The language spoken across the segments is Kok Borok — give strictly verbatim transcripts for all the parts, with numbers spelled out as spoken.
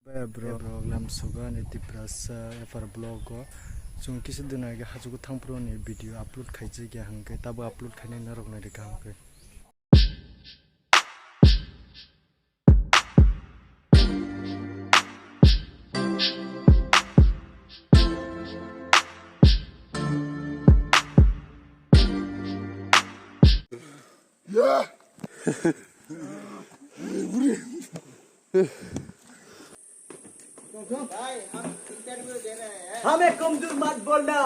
Bro, bro, lam sugan iti prasa epar vlog o. Chung kisa din age hajugo thangpro ni video upload khaijak ya hwnkhe tabo upload khainai norok nai rikha hwnkhe. हमें कमजोर मत बोलना,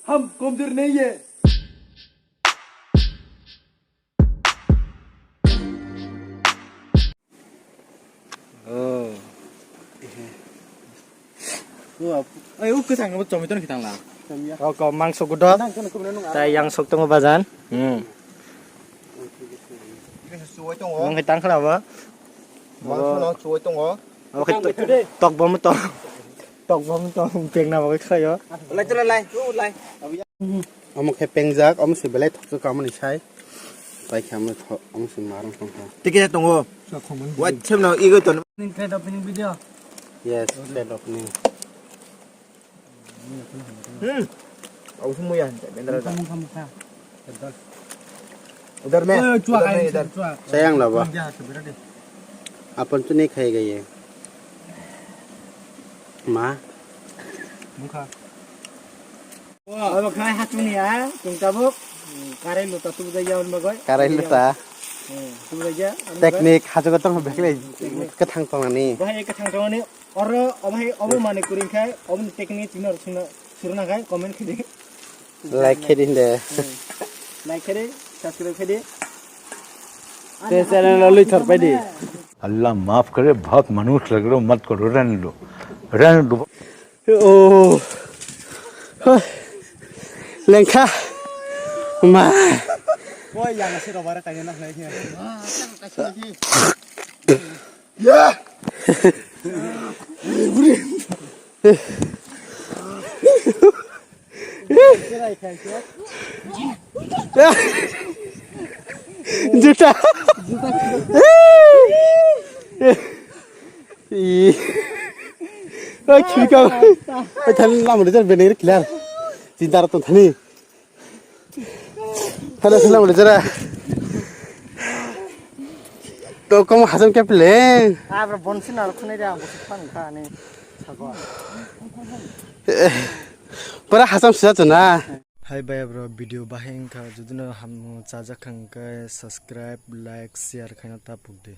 हम कमजोर नहीं है। Oh. Ai, u kwchang bo chomai tono khitang la. Rok mangso gudok. Tai yang sok tongo bajan. Hmm. Mung hai tang khna ba. Mangso no chuwai tongo. Oke, tok bom to. Tok bom to pengna ba khayo. Lai to lai, u lai. Omo khe pengjak, omo se belai thokjak kha omo ni sai. Pai khe omo tho-, omo se marang tong kha. Tike tongo. Wa chem no igo ton. Opening, grand opening video. Yes, grand opening. Hmm. Abu semua ya, bendera. Mukha, mukha, mukha. Udar me. Oy, chua udar me, kai, udar. Chua. Sayang lah, bah. Dia tu berada. Apa tu ni khai gaya? Ma. Mukha. Abo khai hachuni ya, tung tabuk. Karai luta tu bujai ya, on bagoi. Karai luta. Hmm, tu bujai ya, on bagoi. Teknik, hachu kotong bekle. Teknik. Kethang tong ani. Bahai kethang tong ani. Oro, obo hai, obo manwi kwrwi khai, oboni technique chini oro sungna, suruna khai, comment khidi. Like khidi de. Hmm. Like khidi, subscribe khidi. Te channel lo lui thor pai di. अल्लाह माफ करे, बहुत मनहूस लग रहे हो, मत करो, रहने दो, रहने दो। Oh. Lengkha. Ma. Boy, yang si robare kanya na khlai khe. Ya. Juta. Juta. Ih. Oi, khika. Oi, thani lamri jar benir kilar. Cinta raton thani. Hello, salam udah jera. To kamu hasam kya peleng? Ah, bro, bonsi na khunai dia, bonsi pan kha ani. Sago. Para hasam sisa tu na. Hai bhai bro, video bahai wngkha, jodi no hamu chajak kha hwnkhe subscribe, like, share khaina ta puk di.